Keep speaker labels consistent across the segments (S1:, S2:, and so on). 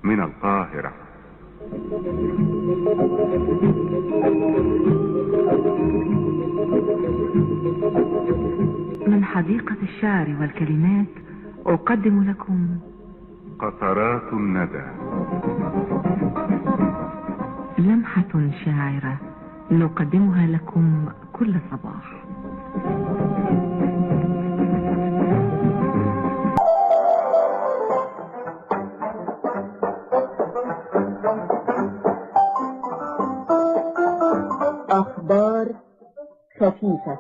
S1: من القاهرة.
S2: من حديقة الشعر والكلمات أقدم لكم
S1: قطرات الندى،
S2: لمحة شاعرة نقدمها لكم كل صباح.
S3: أخبار خفيفة.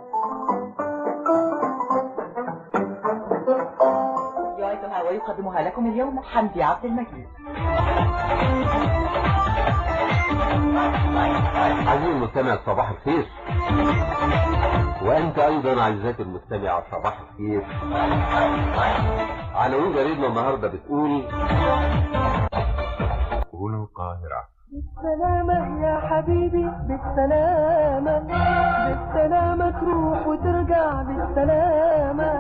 S4: يعدها ويقدمها لكم اليوم حمدي عبد المجيد.
S5: عزيزي المستمع صباح الخير، وأنت أيضا عزيزاتي المستمعة صباح الخير. عناوين جريدنا النهارده بتقول:
S1: هنا القاهرة.
S6: بالسلامة يا حبيبي، بالسلامة، بالسلامة تروح وترجع بالسلامة،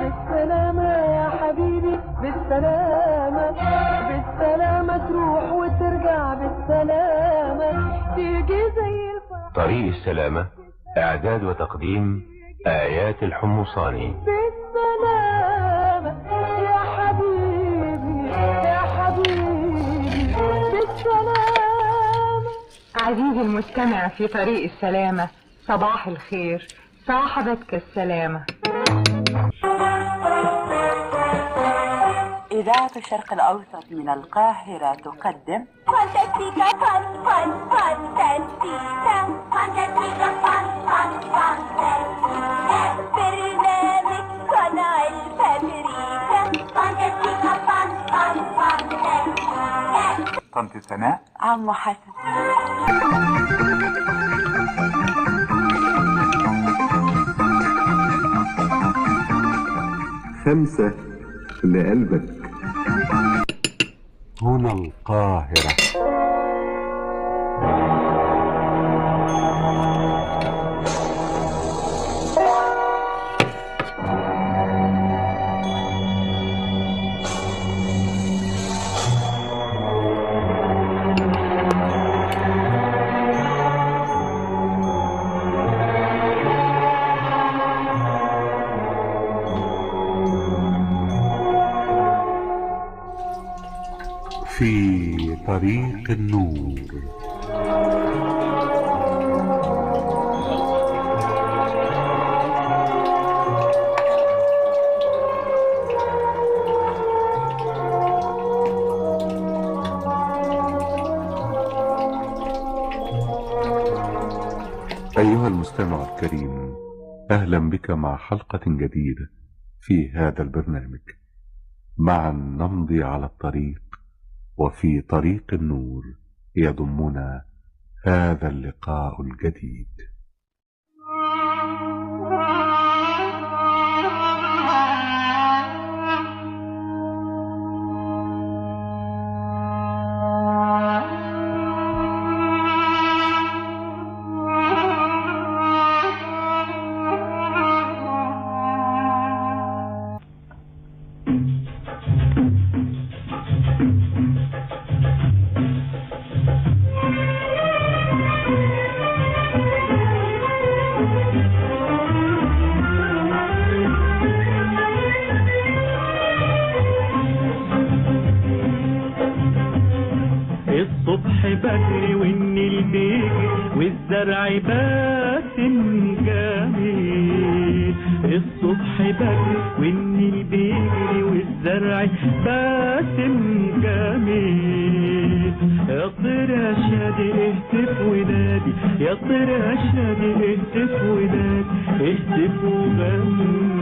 S6: بالسلامة يا حبيبي، بالسلامة، بالسلامة تروح وترجع بالسلامة، تيجي زي الفرح.
S5: طريق السلامة، إعداد وتقديم آيات الحمصاني.
S6: بالسلامة يا حبيبي، يا حبيبي، بالسلامة.
S7: عزيزي المستمع في طريق السلامة صباح الخير، صاحبتك السلامة.
S4: إذاعة الشرق الأوسط من القاهرة تقدم
S8: فانتاستيكا فان فان فانتاستيكا فانتاستيكا فان فان فانتاستيكا، برنامج صنع الفابريكا فانتاستيكا فان فان فانتاستيكا.
S1: طنط سناء،
S4: عمو حسن.
S1: خمسة لقلبك.
S5: هنا القاهرة.
S1: في طريق النور. أيها المستمع الكريم، أهلا بك مع حلقة جديدة في هذا البرنامج. معا نمضي على الطريق، وفي طريق النور يضمنا هذا اللقاء الجديد.
S9: الصبح بدري والنيل بيجري والزرع باسم جميل. الصبح بدري والنيل بيجري والزرع باسم جميل. يا طير يا شادي اهتف ونادي، يا طير يا شادي اهتف ونادي، اهتف وغني.